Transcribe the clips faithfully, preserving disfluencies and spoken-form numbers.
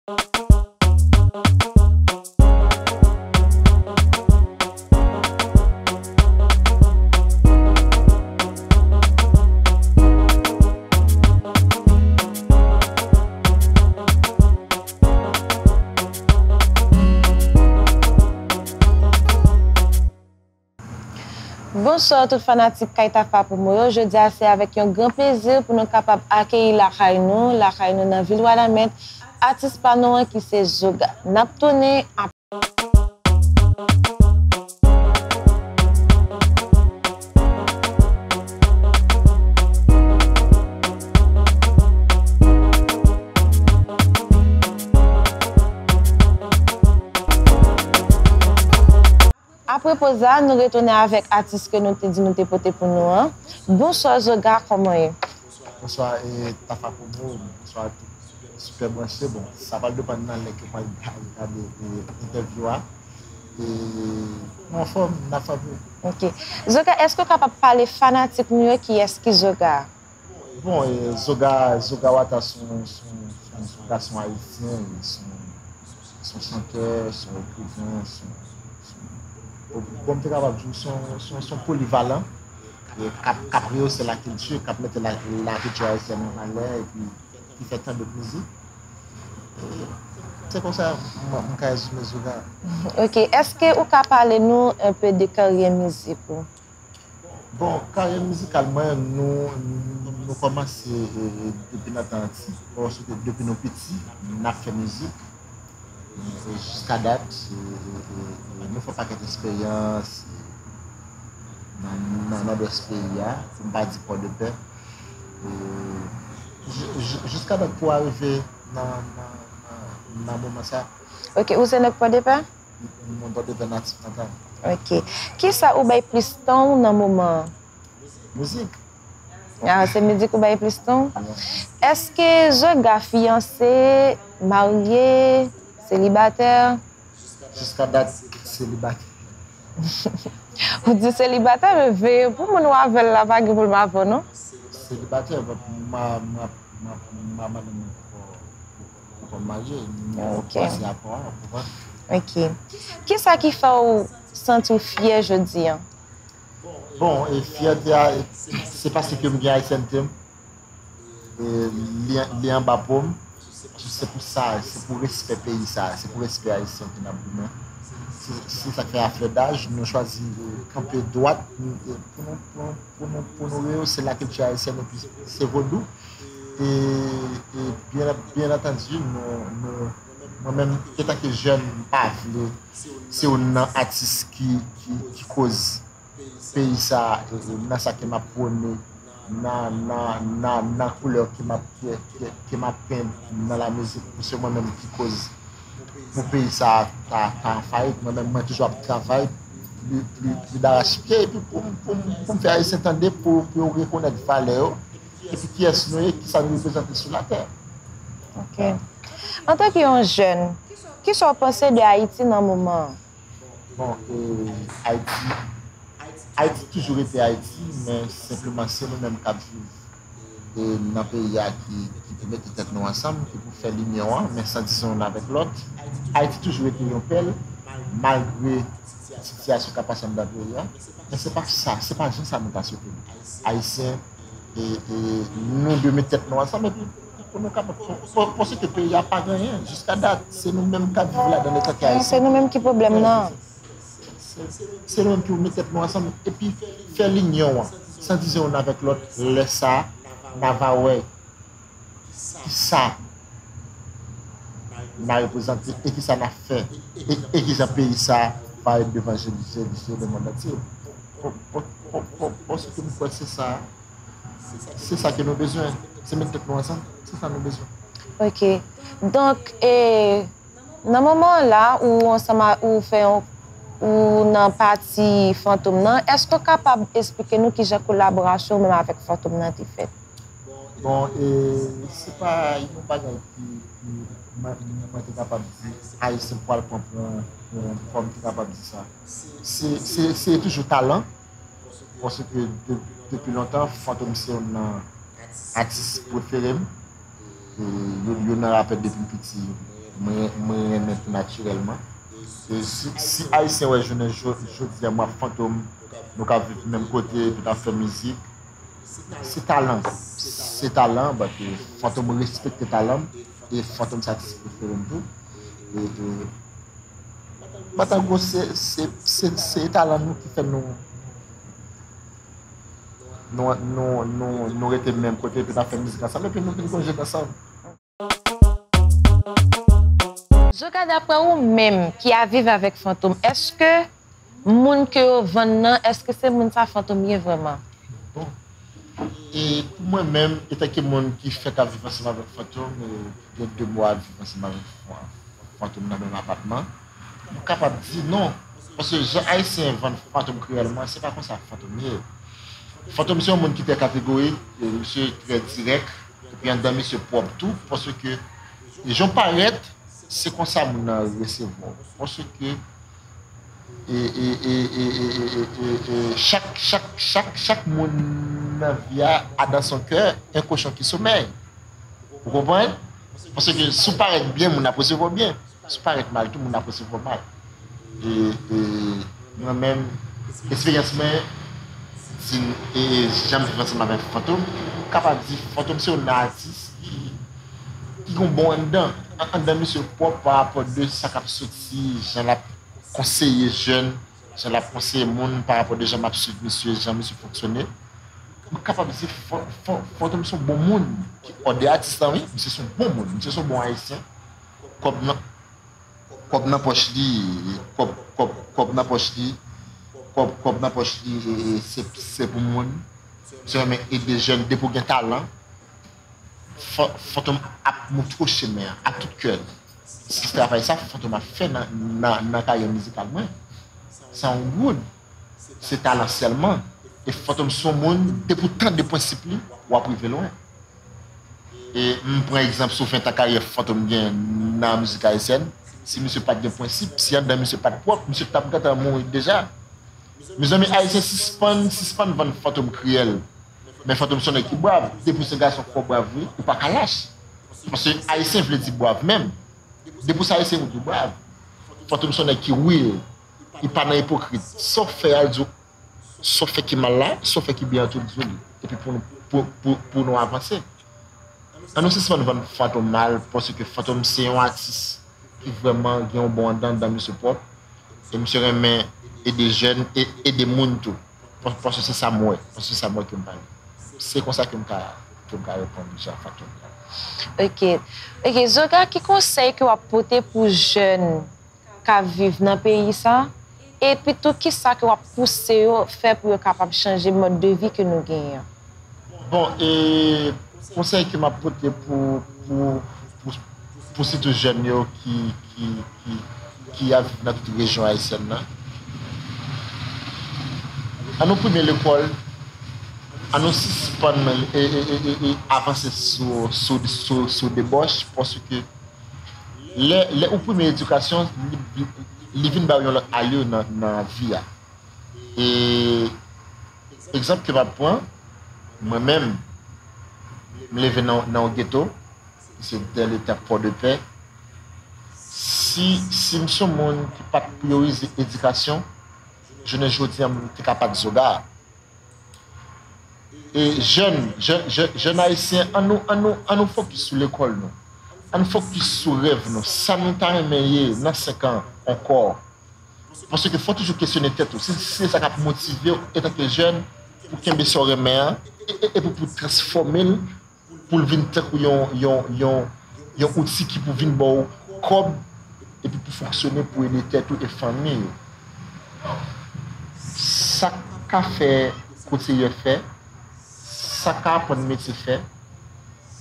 Bonswa tout fanatik Kay Tafa Promo yo. Jodi a se avèk yon gran plezi pou nou kapab akeyi lakay nou, lakay nou nan vil Wanament, atis pa nou an ki se Zoga. N ap tounen ap Apre poz la, nou retounen avèk atis ke nou te di nou te pote pou nou an. Bonswa Zoga, kòman w ye? Bonswa e Tafa Promo, bonswa tout. Sipè branche, bon, sa pral depann nan lè ke w pral gade entèvyou a. E nou anfòm, n ap fè pou. Ok. Zoga, èske w kapab pale fanatik nou yo kiyès ki Zoga? Bon, e Zoga, Zoga Wata se yon, se yon, se yon gason ayisyen, e se yon, se yon chantè, se yon ekriven, se yon, se yon, bon, m te kapab di w, se yon, se yon, se yon polivalan, e k ap, k ap reyose lakilti, k ap mete la, lakilti ayisyèn an valè, epi ki fè tan dòt mizik. E se konsa m, m ka rezime Zoga. Ok, èske ou ka pale nou enpe de karyè mizik ou? Bon, karyè mizikal mwen, nou, nou kòmanse e, e, depi nan tan ti, paske depi nou piti, n ap fè mizik. E, e jiska dat, e, e, e, e, nou fè pakèt eksperyans e, nan, nan Nòdwès peyi a, pou m pa di Pòdepè. E, ji- ji- jiska dat pou arive nan, nan, nan, nan moman sa. Ok, ou se nèg Pòdepè? Mwen Pòdepè natif natal. Ok. Kisa ou bay plis tan ou nan moman an? Mizik. Ah, se mizik ou bay plis tan? Èske Zoga fiyanse, marye, selibatè? Jiska dat, selibatè. Ou di selibatè, men veye pou moun ou avè l la pa gen pwoblèm avè w, non? Selibatè, m a, m a, m a, m a mande mwen poko, poko marye, m poko pase akò a, ou konprann? Ok. Kisa ki fè w santi w fyè jodi an? Bon, e fyète a, se paske m gen ayisyènte m. E li, li anba po m. Se pou sa, se pou respè peyi sa, se pou respè ayisyen ke n ap goumen. Se, se sa k fè a flè daj, nou chwazi e, kanpe dwat e, pou nou, pou, pou nou, pou nou reyose lakilti ayisyèn epi se vodou. E, e byen, byen antandi, nou, nou, mwen menm, antanke jèn, m pa vle se youn nan atis ki, ki, ki koz peyi sa a, e, e, nan sa ke m ap pwone, nan, nan, nan, nan koulè ke m ap, ke, ke, ke m ap penn nan lamizik, pou se mwen menm ki koz pou peyi sa a ta, ta an fayit. Mwen menm, mwen toujou ap travay pli, pli, pli darachpye, epi pou, pou, pou m fè Ayisyen tande, pou, pou yo rekonèt valè yo, epi kiyès nou ye, kisa nou reprezante sou latè. Ok. Antanke yon jèn, kisa w panse de Ayiti nan moman an? Bon, e, Ayiti, Ayiti toujou rete Ayiti, men senpleman se nou menm k ap viv e nan peyi a ki, ki pou mete tèt nou ansanm, ki pou fè linyon an, men san dizon youn avèk lòt. Ayiti toujou rete yon pèl, malgre sitiyasyon k ap pase anndan peyi a. Men se pa sa, se pa jan sa nou ta swete l. Ayisyen, e, e, nou dwe met tèt nou ansanm epi pou nou kapab, pou, pou, paske peyi a pa gen anyen. Jiska dat, se nou menm k ap viv ladan l antanke Ayisyen. Se nou menm ki pwoblèm nan. Se, se nou menm ki pou met tèt nou ansanm epi fè linyon an, san dizon youn avèk lòt. Lè sa a, n a va wè kisa n a reprezante e kisa n a fè e, e kijan peyi sa a va ret devan je, je, je lemonn antye. Paske m kwè se sa, se sa ke nou bezwen. Se met tèt nou ansanm, se sa nou bezwen. Ok. Donk, e, nan moman an la, ou ansanm a, ou fè yon, ou nan pati Fantom nan, èske w kapab esplike nou kijan kolaborasyon w menm avèk Fantom nan te fèt? Bon, e, se pa yon bagay ki, ki mwen, mwen te kapab di, Ayisyen pral pran pou yon, pou yon, kòm te kapab di sa. Se, se, se toujou talan, paske de, depi lontan, Fantom se youn nan atis prefere m. E, youn, youn nan rapè depi m piti, Mwen, mwen renmen tou natirèlman. E si, si Ayisyen wè jounen jo-, jodi a, mwen ak Fantom, nou ka viv menm kote, epi n ap fè mizik, se talan. Se talan, paske Fantom respekte talan m, e Fantom se atis prefere m tou. E, e, Batango, se, se, se, se talan nou ki fè nou, nou, nou, nou, nou rete menm kote, epi n ap fè mizik ansanm, epi nou vin gon jèn ansanm. Zoga, daprè ou menm ki ap viv avèk Fantom, èske moun ke yo vann nan, èske se moun sa Fantom ye vrèman? Bon. E pou mwen menm, etanke moun ki fèk ap viv ansanm avèk Fantom, e ki gen de mwa ap viv ansanm avèk Fan-, Fantom nan menm apatman, m kapab di non. Paske jan Ayisyen vann Fantom kriyèlman, se pa konsa Fantom ye. Fantom se yon moun ki trè kategorik, e misye trè dirèk, epi anndan misye pwòp tou, paske jan w parèt, se konsa moun nan resevwa w. Paske e, e, e, e, e, e, e, e, e, chak, chak, chak, chak moun nan vi a, a dans son cœur, un cochon qui sommeille. Ou konprann? Paske si w parèt byen, moun ap resevwa w byen. Si w parèt mal tou, moun ap resevwa w mal. E, e, mwen menm, eksperyans mwen, di, e, e, jan m viv ansanm avèk Fantom, m kapab di Fantom se yon atis ki, ki gen bon anndan. An-, anndan misye pwòp pa rapò de sa k ap soti, jan l ap konseye jèn, jan l ap konseye moun pa rapò de jan m ap swiv misye, jan misye fonksyone. M kapab di Fan-, Fan-, Fantom se yon bon moun. Ki, an de atis lan, wi, misye se yon bon moun. Misye se yon bon Ayisyen. Kòb nan, kòb nan pòch li, kòb, kòb, kòb nan pòch li, kòb, kòb nan pòch li, e, e, se, se pou moun. Misye renmen ede jèn depi w gen talan. Fa-, Fantom ap montre w chemen an ak tout kè l. Se travay sa Fantom ap fè nan, nan, nan karyè mizikal mwen. Sa yon goud. Se talan sèlman. E Fantom se yon moun, depi w tande prensip li, w ap rive lwen. E m pran egzanp sou ven tan karyè Fantom gen nan mizik ayisyèn. Si misye pa t gen prensip, si anndan misye pa t pwòp, misye t ap gentan mouri deja. Mezanmi, Ayisyen sispann, sispann vann Fantom kriyèl. Men Fantom se yon nèg ki brav. Depi w se gason fò w brav vre, ou pa ka lach. Paske Ayisyen vle di brav menm. Depi w se Ayisyen, ou di w brav. Fantom se yon nèg ki real. Li pa nan ipokrit. Sa w fè a, l di w, sa w fè ki mal la, sa w fè ki byen an tou, l di w li. Epi pou nou, pou, pou, pou nou avanse. An nou sispann vann Fantom mal, paske Fantom se yon atis ki vrèman gen yon bon anndan, anndan misye pwòp. E misye renmen ede jèn e ede moun tou. Pas-, paske se sa m wè. Paske se sa m wè ke m pale. Se konsa ke m ka, ke m ka reponn Jean Fantom. Ok. Ok, Zoga, ki konsèy ke w ap pote pou jèn k ap viv nan peyi sa? Epi tou, ki sa ke w ap pouse yo fè pou yo kapab chanje mòd de vi ke nou genyen an? Bon, e konsèy ke m ap pote pou, pou, pou, pou sitou jèn yo ki, ki, ki, ki ap viv nan tout rejyon ayisyèn nan. An nou premye lekòl, an nou sispann e, e, e, e, e avanse sou, sou, sou, sou debòch, paske lè, lè ou premye edikasyon, li, li, li vin ba w yon lòt alè nan, nan vi a. E egzanp ke m ap pran, mwen menm, m leve nan, nan yon geto, se dans l'État Port-de-Paix. Si, si m se yon moun ki pa t priyorize edikasyon, jounen jodi a, m te ka pa t Zoga. E jèn, jèn, jèn, jèn ayisyen, an nou, an nou, an nou fokis sou lekòl nou. An nou fokis sou rèv nou. Sa nou ta renmen ye nan senk an ankò. Paske fò toujou kesyone tèt ou. Se, se sa k ap motive w etanke jèn pou kenbe sa w renmen an e, e, e pou, pou transfòme l, pou l vin tankou yon, yon, yon, yon outi ki pou vin ba w kòb epi pou fonksyone, pou ede tèt ou e fanmi w. Sa k ka fè kotiyè fè, sa k ka aprann metye fè,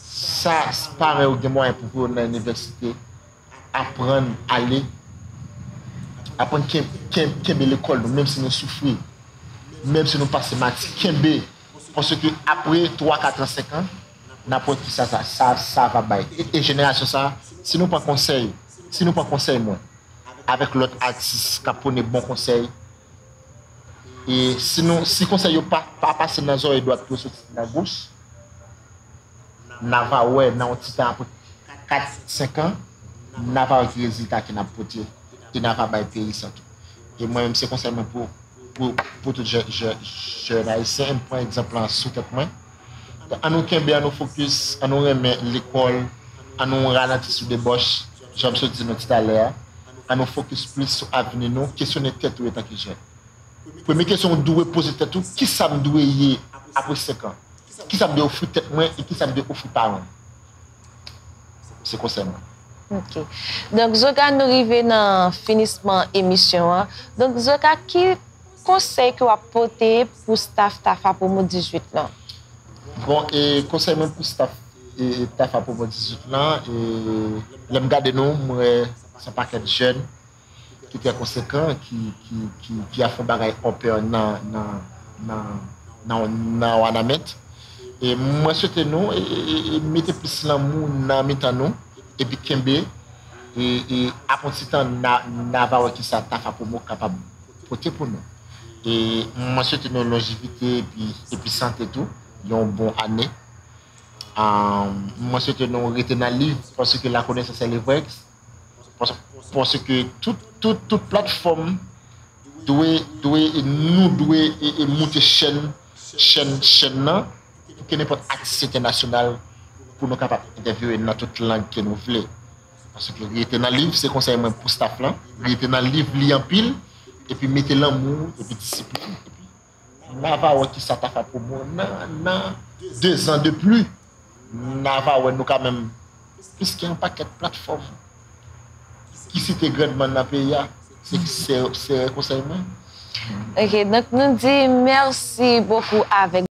sa paran yo gen mwayen pou voye w nan inivèsite, aprann ale, aprann ken-, ken-, kenbe lekòl nou, menm si nou soufri, menm si nou pase mati, kenbe. Paske apre twa, kat an, senk an, n ap wè kisa sa, sa, sa va bay. E, e jenerasyon sa, si nou pran konsèy, si nou pran konsèy mwen, avèk lòt atis k ap pwone bon konsèy, e si nou, si konsèy yo pa, pa pase nan zòrèy dwat pou yo soti nan gòch, n a va wè nan yon ti tan apre kat, senk an, n a pa wè ki rezilta ke n ap pote, e n a pa bay peyi sa tou. E mwen menm, se konsèy mwen pou, pou, pou tout jè- jè- jèn ayisyen, m pran egzanp lan sou tèt mwen. Ann nou kenbe, ann nou fokis, ann nou renmen lekòl, ann nou ralanti sou debòch, jan m sot di nou talè a, ann nou fokis plis sou avni nou, kesyone tèt ou etanke jèn. Premye kesyon ou dwe poze tèt ou, kisa m dwe ye apre senk an? Kisa m dwe ofri tèt mwen e kisa m dwe ofri paran m? Se konsèy mwen. Ok. Donk, Zoka, nou rive nan finisman emisyon an. Donk, Zoka, ki konsèy ke w ap pote pou staff Tafa Promo dizuit lan? Bon, e konsèy mwen pou staff e Tafa Promo dizuit lan, e lè m gade nou, m wè se yon pakèt jèn ki trè konsekan, ki, ki, ki, ki ap fè yon bagay open nan, nan, nan, nan, nan wanament. E mwen swete nou e, e, e, e mete plis lanmou nan mitan nou, epi kenbe, e, e ap yon ti tan n a, n a va wè kisa Tafa Promo kapab pote pou nou. E mwen swete nou lonjivite epi, epi sante tou, yon bon ane. Mwen swete nou rete nan liv, paske la connaissance est le vrai. Paske tout, tout, tout platfòm dwe, dwe, nou dwe e, e moute chèn, chèn, chèn nan, pou ke nenpòt atis entènasyonal, pou nou kapab entèvyouwe nan tout lang ke nou vle. Paske rete nan liv, se konsèy mwen pou staff lan, rete nan liv, li anpil, epi mete lanmou, epi disiplin, epi n a va wè kisa Tafa Promo nan, nan dezan de pli. N a va wè nou ka menm plis ke yon pakèt platfòm ki site grandman nan peyi a. Se, se, se konsèy mwen. Ok, donk nou di mèsi bokou avèk